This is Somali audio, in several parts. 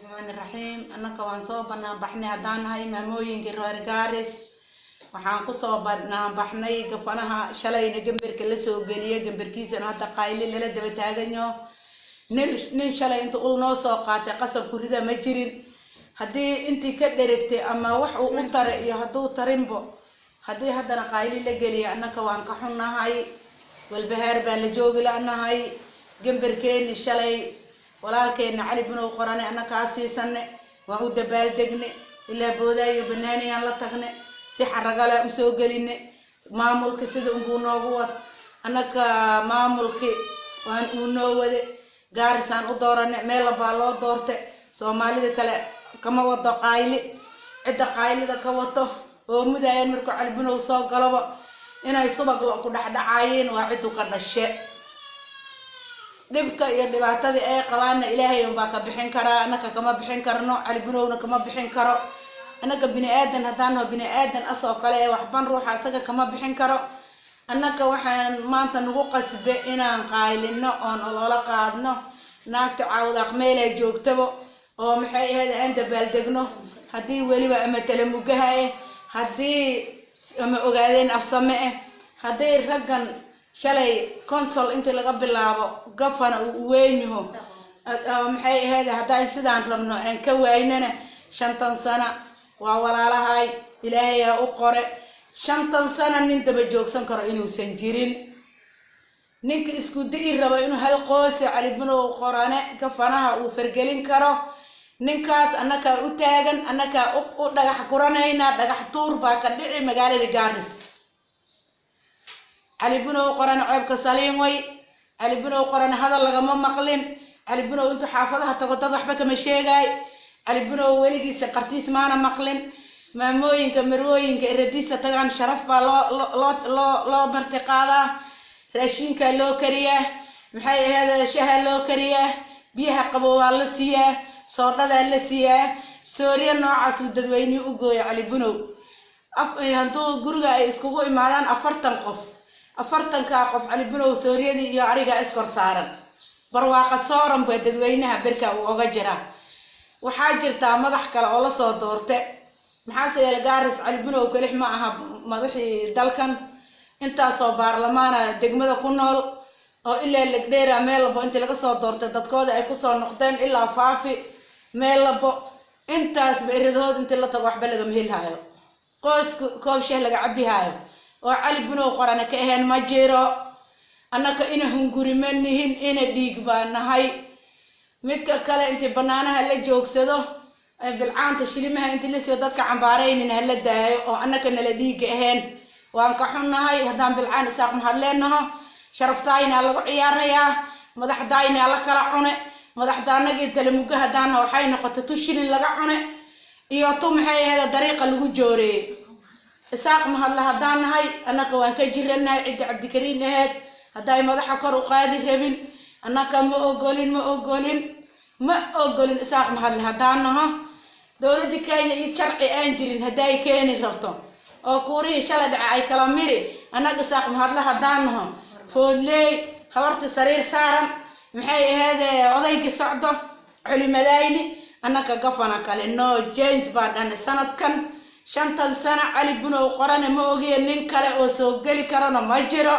Raxmaani raxiim. Annaka waan soo banaan baxnay haddaan nahay maamooyinkii reer Gaaris. Waxaan kusoo banaan baxnay gafanaha shalayna gambarka la soo geliyay, gambarkiisana hadda qayli lala daba taaganyo. Nin shalay inta ul noo soo qaatay qasab ku rida ma jirin. Haddii intii ka dheregtay ama wax uu u taray iyo hadduu tarinbo, haddii haddana qayli la geliya, annaka waan ka xunnahay, walbahaar baan la joogi la'nahay. Gambarkeeni shalay walaalkeena Cali Bunow qorane annakaa siisane, waan u dabaaldegne, ilaa Boodaayo banaaniyaan la tagne, si xaragale usoo geline. Maamulka sida unbuu noogu wad, annaka maamulki waan uu noo wade. Gaarisaan u doorane, meel labaa loo doorte. Soomaalida kale kama wado qayli, cidda qaylida ka wato oo mudayaan markuu Cali Bunow soo galaba inay subag lo ku dhexdhacaayeen waa ciddu ka dhashe. Dhibka iyo dhibaatadii ay qabaanna Ilaahay unbaa ka bixin karaa, annaka kama bixin karno, Cali Bunowna kama bixin karo. Annaka bini aadan haddaan naho, bini aadan asoo kale ee waxban ruuxa isaga kama bixin karo. Annaka waxaan maanta nagu qasbe inaan qaylino oon oloola qaadno naagta Caawdaaq meelay joogtabo oo maxay ahayd aan dabaaldegno. Haddii weliba ama talamugaha eh, haddii ama Ogaadeen Absame eh, haddii raggan shalay consol intii laga bilaabo gafana uu uweyn yaho, maxay ahayd, haddaan sidaan rabno aan ka waynana, 50 sana waa walaalahay, Ilaahayaa u qore 50 sana nin daba joogsan karo inuusan jirin. Ninka isku di'i rabo inuu hal qoose Cali Bunow qorane gafanaha uu fargelin karo, ninkaas annakaa u taagan, annakaa u dhagax guranayna, dhagax tuur baa ka dhici magaalada Gaaris. Cali Bunow qorane ceebka saliin way. Cali Bunow qorane hadal lagama maqlin. Cali Bunow intuu xaafadaha tago dad waxba kama sheegaay. Cali Bunow weligiis shaqartiis maana maqlin. Maamooyinka marwooyinka eradiisa tagaan sharaf baa loo marti qaadaa, raashinkaa loo kariyaa, maxay ahayd, shaha loo kariyaa, biyaha qabow waa la siiyaa, soodhadaa la siiyaa. Sooriya noocaas uu dadweynihii u gooya Cali Bunow. Hadduu guriga ay iskugu imaadaan 40 qof, 40-kaa qof Cali Bunow sooriyadii iyo arigaa iskor saaran, barwaaqa sooran baa dadweynaha berka uu oga jiraa. Waxaa jirtaa madax kale oo lasoo doorte, maxaase yeele Gaaris Cali Bunow kelix ma aha madaxii dalkan. Intaasoo baarlamaana degmada ku nool oo ilaa Legdheera meel labo intii laga soo doortay dadkooda ay kusoo noqdeen, ilaa Faafi meel labo, intaasba eradood intii la tago waxba lagama helhaayo. Qoysku koob sheeh laga cabihaayo oo Cali Bunow qorane ka ahayn ma jiro. Annaka ina hunguri ma nihin, ina dhiig baa nahay. Midka kale intii banaanaha la joogsado bilcaanta shilimaha intii lasoo dadka cambaaraynin hala daayo oo annaka nala dhiiga ahayn. Waan ka xunnahay haddaan bilcaan Isaaq mahadleenaho. Sharaftaynaa lagu ciyaarayaa, madaxdaynaa la kala cune. Madaxdaanagii talamuga haddaana waxay noqotay tu shilin laga cune iyo tu maxay ahayd dariiqa lagu jooreeyey. Isaaq Mahadle haddaan nahay, annaka waan ka jiranahay cidda Cabdikariin ahayd. Hadday madaxa kor u qaadi rabin, annaka ma ogolin, ma ogolin, ma ogolin. Isaaq Mahadle haddaan naho, dowladda Kenya iyo sharci aan jirin hadday keeni rabto oo kuurihii shalay dhaca ay kala miri, annaga Isaaq Mahadle haddaan naho, foodleey habarta sariir saaran, maxay ahayd, odaygii socdo culimadayni, annaka gafana kale no change baan dhahnay. Sanadkan 50 sano Cali Bunow qorane ma ogiye nin kale oo soo geli karana ma jiro,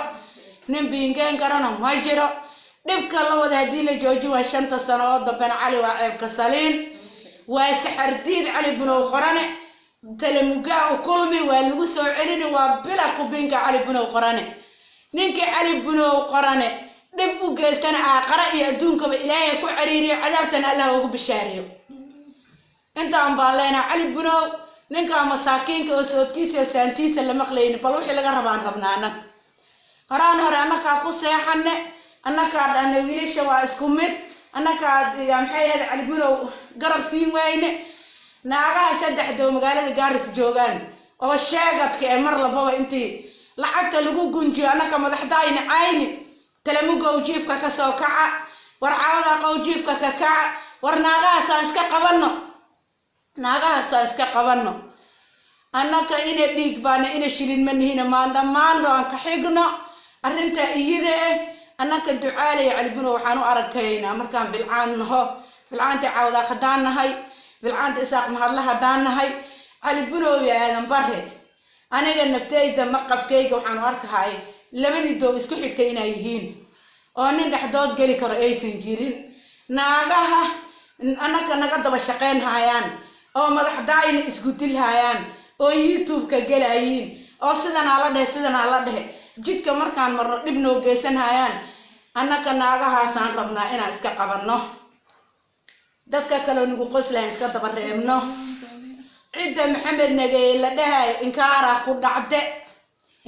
nin biingeen karana ma jiro. Dhibka la wada haddii la jooji waa 5-ta sano oo dambena Cali waa ceebka saliin, waa saxardiid. Cali Bunow qorane talamugaa u kulmi waa lagu soo celini, waa bila kubinka Cali Bunow qorane. Ninkii Cali Bunow qorane dhib u geystana aaqara iyo adduunkaba Ilaahay ku cariiriyo, cadaabtana Allah ugu bishaariyo. Intaan baan leenaha Cali Bunow, ninkaa masaakiinka oo soodkiisa iyo saantiisa la maqlayni, bal wixii laga rabaan rabnaa. Annaga horaan hore annakaa ku seexane, annakaa dhahne wiilasha waa isku mid, annakaa maxay ahayd Cali Bunow garab siin wayne. Naagaha saddexda oo magaalada Gaaris joogaan oo sheegadka ee mar lababa intii lacagta lagu gunjiyo annaka madaxdayna cayni, talamugow jiifka ka soo kaca, war Caawadaaqow jiifka ka kaca, war naagahaasaan iska qabano, naagahaasaan iska qabano. Annaka ina dhiig baana, ina shilin ma nihina. Maan dhammaano aan ka xigno arrintaa iyada eh. Annaka Ducaalaya Cali Bunow waxaan u arakaynaa markaan bilcaan naho Bilcaanta Cawdaaq haddaan nahay, bilcaanta Isaaq Mahadla haddaan nahay, Cali Bunow iyo Aadan Bare, aniga nafteyda maqafkayga waxaan u arkahay labadii doog isku xigtay inay yihiin oo nin dhexdood geli karo aysan jirin. Naagaha annaka naga daba shaqeyn haayaan oo madaxdaayna isku dilhaayaan oo YouTube-ka gelayiin oo sidanaa la dhehe, sidanaa la dhehe, jidka markaan marno dhib noo geysan haayaan, annaka naagahaasaan rabnaa inaan iska qabanno, dadka kaleo nagu qoslahan iska daba reebno. Cidda Maxamed Nageeye la dhahayo inkaara ku dhacde,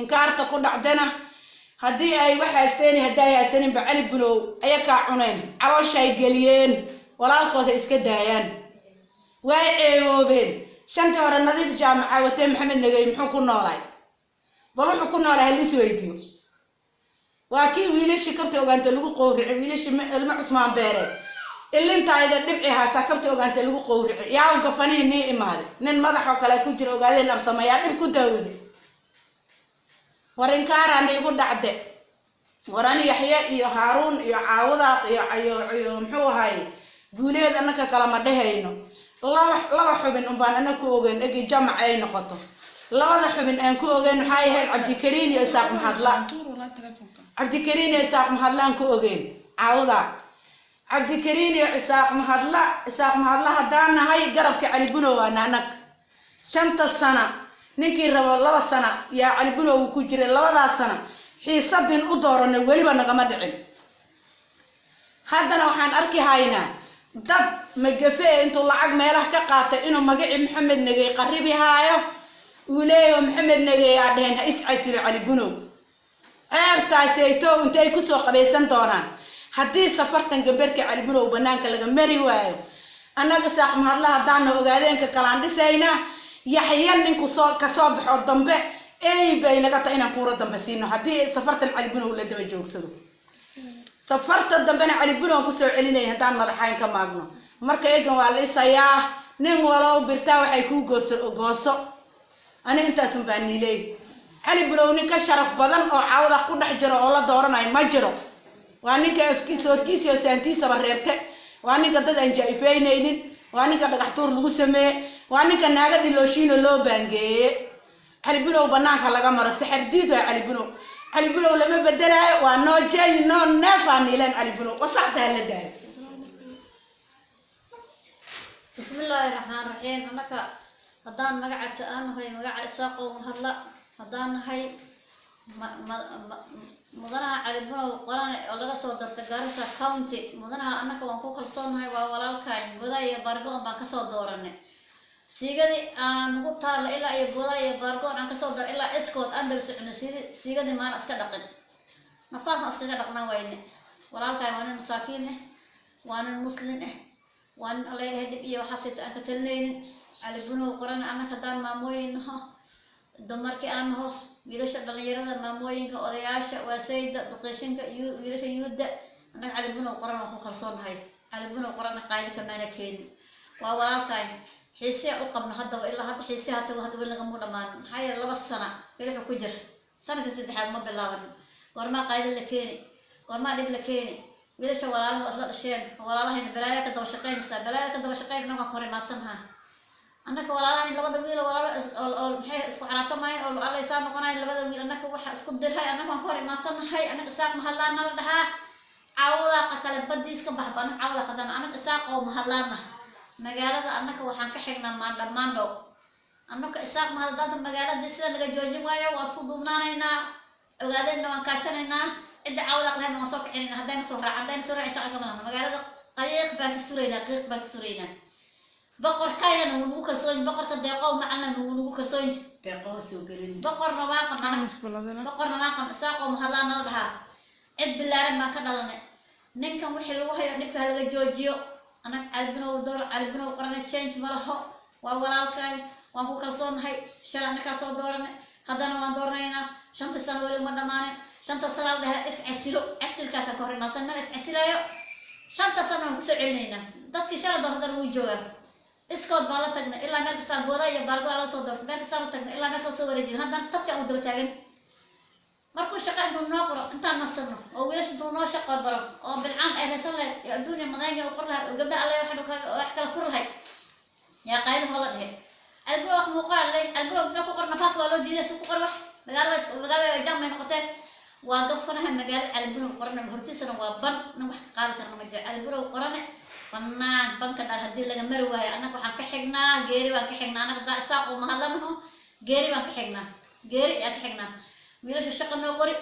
inkaarta ku dhacdena haddii ay wax haysteen, haddii ay haysaninba, Cali Bunow ayakaa cuneen, calooshaay geliyeen, walaalkooda iska daayaan, way ceeboobeen. Shantii hore Nadiif Jaamaca watee, Maxamed Nageeye muxuu ku noolay? Bal wuxuu ku noolay halis weydiyo. Waa kii wiilashii kabta ogaanta lagu qowricay, wiilashii ilmo Cusmaan Beereed ilintayga dhibci haasaa kabta ogaanta lagu qowricay. Yaa gafanii nii imaaday, nin madaxoo kale ku jira ogaadeen absamayaa dhib ku daawade. War inkaaraan iigu dhacde. War ani Yaxye iyo Haaruun iyo Caawadaaq iyo muxuu ahay Guuleed annaka kalama dhehayno. Laba xubin unbaan ana ku ogeyn egi jamac ay noqoto. Labada xubin aan ku ogeyn waxay ahayd Cabdikariin iyo Isaaq Mahadla. Cabdikariin iyo Isaaq Mahadlaan ku ogeyn Caawadaaq, Cabdikariin iyo Isaaq Mahadla. Isaaq Mahadla haddaan nahay, garabka Cali Bunow waana anag. 5ta sana ninkii rabo, 2 sana yaa Cali Bunow ku jiray, labadaas sana xiisadin u dooranay weliba nagama dhicin. Haddana waxaan arki haynaa dad magafe intuu lacag meelaha ka qaatay inuu magacii Maxamed Nagey qaribi haayo, uu leeyaho Maxamed Nagey aa dheheen ha is casilo Cali Bunow. Ceebtaasayto intay kusoo qabaysan doonaan haddii safartan gambarka Cali Bunow banaanka laga mari waayo? Annaga Saaq Mahadla haddaana ogaadeenka kalaan dhisaynaa. Yaxya ninku soo kasoo baxo dambe ey bay naga tahay inaan kuura dambe siino haddii safartan Cali Bunow la daba joogsado. Safarta dambena Cali Bunow kusoo celinaya haddaan madaxayn ka maagno. Marka egan waa la isayaa, nin walow birtaa waxay kuu gooso gooso. Ani intaasun baa niiley. Cali Bunow nin ka sharaf badan oo Cawda ku dhex jiro oo la dooranayo ma jiro. Waa ninka afkiisa oodkiisa iyo saantiisaba reebte, waa ninka dad aan jaa-ifeynaynin, waa ninka dhagax tuur lagu sameeye, waa ninka naaga dhilooshiina loo baangeeye. Cali Bunow banaanka laga maro, saxar diid waa Cali Bunow. Cali Bunow lama bedelaayo, waa no change, no neefaa niileen. Cali Bunow wasaqta hala daayo. Bismillaahi raxmaan raxiim. Annaka haddaan magaca aan nahay magaca Isaaqow Mahadla, haddaan nahay mudanaha Cali Bunow Qorane oo laga soo dartay Garissa County, mudanaha annaka waan ku kalsoonahay, waa walaalkaay. Bodaa iyo Baargo-on baan kasoo dooranay. Siigadii aan ugu taalla ilaa iyo Bodaa iyo Baargo-on aan kasoo dar ilaa iskood aan daba socono, siigadii maana iska dhaqin, nafaasna iskaga dhaqnaan wayne. Walaalkaay waa nin masaakiin ah, waa nin muslin ah, waa nin Alla ilahay dhib iyo waxaasayta aan ka talinaynin. Cali Bunow Qorane annaka haddaan maamooyin naho, dumarkii aan naho, wiilasha dhalinyarada, maamooyinka, odayaasha, waasayda, duqeyshinka, wiilasha yuudda, annaga Cali Bunow Qoran waan ku kalsoonahay. Cali Bunow Qorana qayli kamaana keenin, waa walaalkaay. Xiisee u qabno haddaba ilaa hadda, xiisee hata hadda weli nagamu dhamaanin. Maxaa yeele 2 sana weli ku jir, sanadka saddexaad ma bilaabanin. Goormaa qayli la keeni? Goormaa dhib la keeni? Wiilasha walaalaha isla dhasheen, walaalahayna balaaya ka daba shaqaynaysaa, balaaya ka daba shaqayn. Annagaan hor imaadsannaha annaka walaalahayn labada wiil walaalo oo maxay isku caraatamayn oo allaysaa noqonayn labada wiil. Annaka waxa isku diray annaka waan ka hor imaadsannahay. Annaka Isaaq Mahadlaana la dhahaa, Cawdaaqa kale badiis ka baxba. Annaka Cawdaaq haddana annaka Isaaq oo Mahadlaana magaalada annaka waxaan ka xignaa Maandha Maandho. Annaka Isaaq Mahadlaanta magaalada sida laga joojin waayo waa isku duubnaanaynaa, ogaadeenna waan kaashanaynaa, cidda Cawdaaq lahayna waan soo kicinayna. Haddayna soo raac, haddayna soo raacin shaqa kama lahno. Magaalada qiiq baan ka suraynaa, qiiq baan ka suraynaa. Boqorkaynana wuu nagu kalsoon yahay, boqorka Deeqow macalina wuu nagu kalsoon yahay. Deeqoo soo gelin. Boqorna waa qabnaa, boqorna waa qabna. Isaaqoo Mahadlaana la dhahaa, cid bilaaran baan ka dhalanay. Ninkan wixii lagu hayo dhibka ha laga joojiyo. Annaga Calibinow door Calibinow Qorane change ma laho, waa walaalkay, waan ku kalsoonahay. Shalay annakaa soo dooranay, haddana waan dooranaynaa. 5ta sano weli uma dhammaanin. 5ta sano la dhahaa is casilo, casilkaasaan ka hor imaadsan, mana is casilayo. 5ta sano waan kusoo celinaynaa. Dadkii shalay door haddana wuu joogaa. Iskood baan la tagnay ilaa meel kastaa, Booda iyo Baargo laga soo doortay, meel kastaa la tagnay ilaa meel kala soo wareejin, haddana tabti aan u daba taagan. Markuu shaqa intuu noo qoro intaan nasano oo wiilasha intuu noo shaqo baro oo bilcaan ay raysan lahayd iyo adduunya madayga u qor lahay oo gabdhaha alle wax kala fur lahay yaa qaylahoo la dhehe. Caliburo wax muu qoraa ley. Caliburo muxuu ku qor? Nafaas waa loo diiday si ku qor wax. Magaalada jam bay noqotee. Waa gafanaha magaalada Caliburow qorane, hortiisana waa ban, nin wax ka qaadi karna ma jiro. Caliburow qorane banaan banka dhal haddii laga mari waayo, annaga waxaan ka xignaa geeri baan ka xignaa. Annaga daa isaaq uma hadlanaho, geeri baan ka xignaa, geeri ayaan ka xignaa. Wiilasha shaqa noo qori,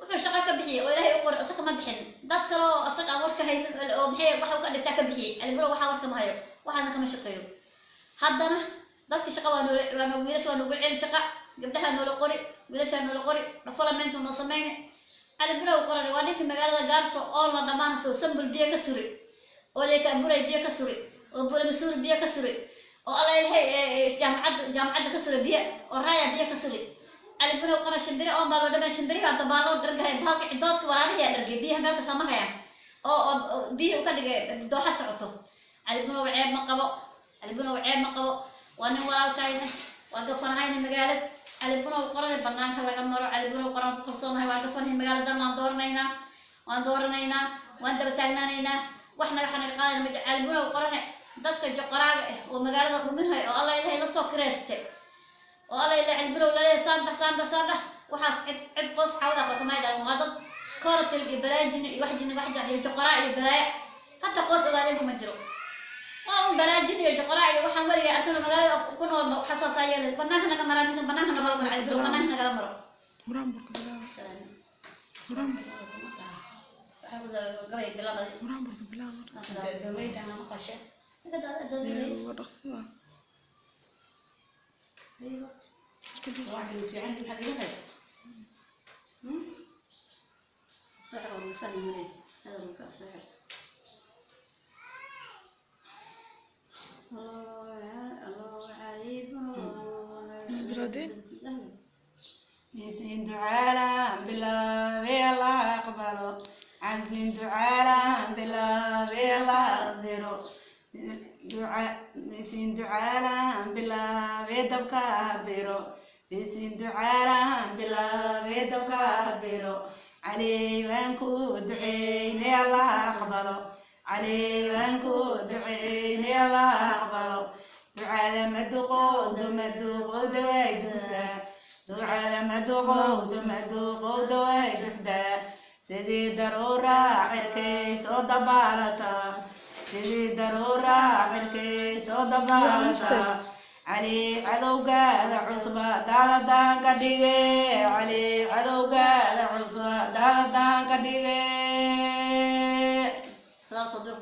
wuxuu shaqa ka bixiyey oo Ilaahay u qori, isaga ma bixin. Dad kale oo isaga aan warka haynin oo maxay waxa u ka dhigtaa ka bixiyey. Caliburow waxaa warka ma hayo, waxaana kama shaqeeyo. Haddana dadka shaqa waa noola, waa noo wiilasha waa noogu celin shaqa, gabdhaha noola qori, wiilashaa noola qori, development noo sameyne. Caliburow qorane waa ninkii magaalada Gaarso oo la dhammaanayso Sambul biyo ka suri, oo Leeka Aburay biyo ka suri, oo Buulamasuuri biyo ka suri, oo Alla Ilahay jaamacadda ka suri biyo, oo Raaya biyo ka suri. Caliburow qoran shimbiri oon baa loo dhamaan, shimbiri baa dabaaloon dhargahay, bahalka cidoodka waraabihiyaa dhargay, biyaha meel kastaa marayaan oo biyihi u ka dhigay dooxad socoto. Caliburow ceeb ma qabo, Caliburow ceeb ma qabo, waa nin walaalkayna, waa gafanahayna magaalad. Caliburow qorane banaanka laga maro. Caliburow qoran ku kalsoonahay, waa gafanahay magaaladan, waan dooranaynaa, waan dooranaynaa, waan daba taagnaanaynaa, wax naga xanaga qaadayna ma jiro. Caliburow qorane dadka joqoraaga ah oo magaalada dhuminhay oo Alla Ilahay lasoo kireeste oo Alla Ilahay Caliburow laleeyahay saandha saandha saandha, waxaas cid qoos xawada qokamay dhalan. Waa dad korotil iyo balaajini iyo wax jini wax jan iyo joqoraa iyo balaaya, hata qoos ogaadeen kuma jiro. Waa un balaajin iyo joqoraa iyo waxaan weligay arkano magaalada ku nool waxasaasaa yeelay. Banaanka naga maraa ninkan, banaanka nagala maro. Caliburow banaanka nagala maro. Buraanburka bilaaba. Gabay bilaabay. Buraanburka bilaaba. Daweydan maqashe. Waa dhaqsada. Subaxdii wuu fiican yahay, maxaad iga reeb? Bilaadeen? Misin ducaalaan bilaabay Allah aqbalo, cansin ducaalaan bilaabay Allah diro duca, misin ducaalaan bilaabay dabka biro, misin ducaalaan bilaabay dabka biro. Cali baan ku duceynay Allah aqbalo, Cali baan ku duceynay Allah aqbalo. Ducada maduqowdo maduqowda way duxdaa, ducada maduqowdo maduqowda way duxdaa, sidii daruura cirkay soo dabaalataa, sidii daruura cirkay soo dabaalataa. Cali cadowgaada cusba daadadaan ka dhige, Cali cadowgaada cusba daadadaan ka dhige. Aamuste.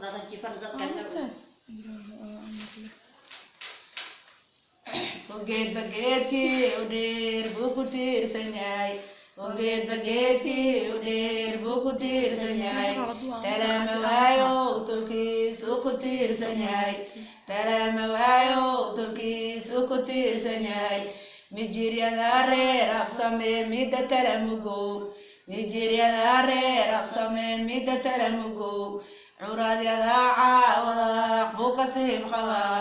Amar leh. Ogeedba geedkii u dheer buu ku tiirsan yahay, ogeedba geedkii u dheer buu ku tiirsan yahay, talama waayo tulkiisu ku tiirsan yahay, talama waayo tulkiisu ku tiirsan yahay. Mijiryada reer Absame midda talamugo, mijiryada reer Absame midda talamugo, curadyada caawadaaq buu kasiib qabaa,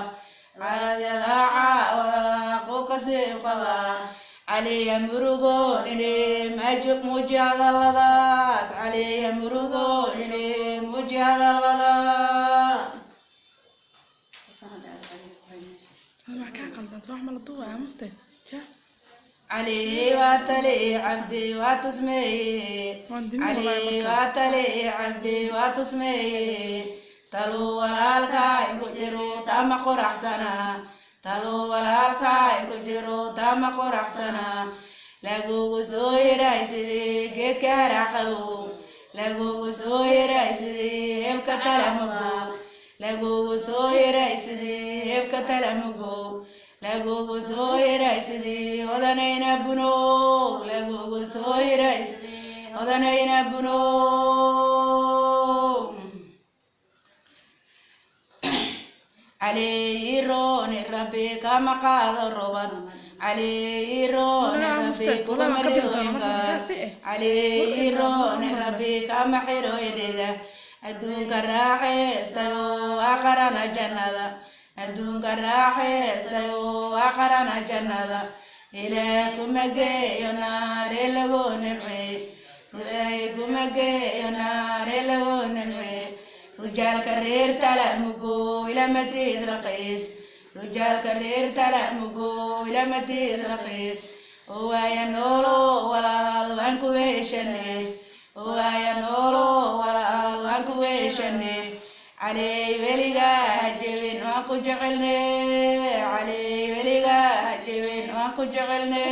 curadyada caawadaaq buu kasiib qabaa. Caliya murugoonine majiq muuji hadalladaas, Caliya murugoonine muuji hadalladaas. Wax kaa qaldan soo wax ma la duubay? Aamuste ja. Cali waa tali Cabdi waa tusmeeye. Waan dimin wallahi. Cali Markaa waa tali Cabdi waa tusmeeye, taluu walaalka inku jiro tama quraxsana, taluu walaalka inku jiro tama quraxsana. Lagugu soo yiray sidii geedka haraqabow, lagugu soo yiray sidii hebka talamugo, lagugu soo yiray sidii hebka talamugo, lagugu soo yiray sidii odanayna bunow, lagugu soo yiray sidii odanayna bunow. Caliirooni Rabbi kama qaado robad, caliirooni Walaal Rabbi aamuste, kuma walaal waan ka bixi doonaa rido marka inkaar, maxaa si eh. Caliirooni Rabbi kama xiro irida. Adduunka raaxaystayo aakarana jannada, adduunka raaxaystayo aakarana jannada. Ilaah kuma geeyo naare lagu nimcey, Ilaahay kuma geeyo naare lagu nimcey. Rujaalka reer tala mugo ilamatiis raqiis, rujaalka reer tala mugo ilamatiis raqiis. Waaya noolo walaal, waan ku weheshane. Waaya noolo walaal, waan ku weheshane. Caley weligaa ha jebin, waan ku jecelne. Caley weligaa ha jebin, waan ku jecelne.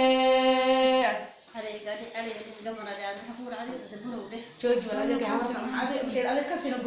Cali gaadhi, Cali gabana, maxaa kugu dhacday? Bunow dheh. Jooji wal, adiga habartan waxaa adig kasina.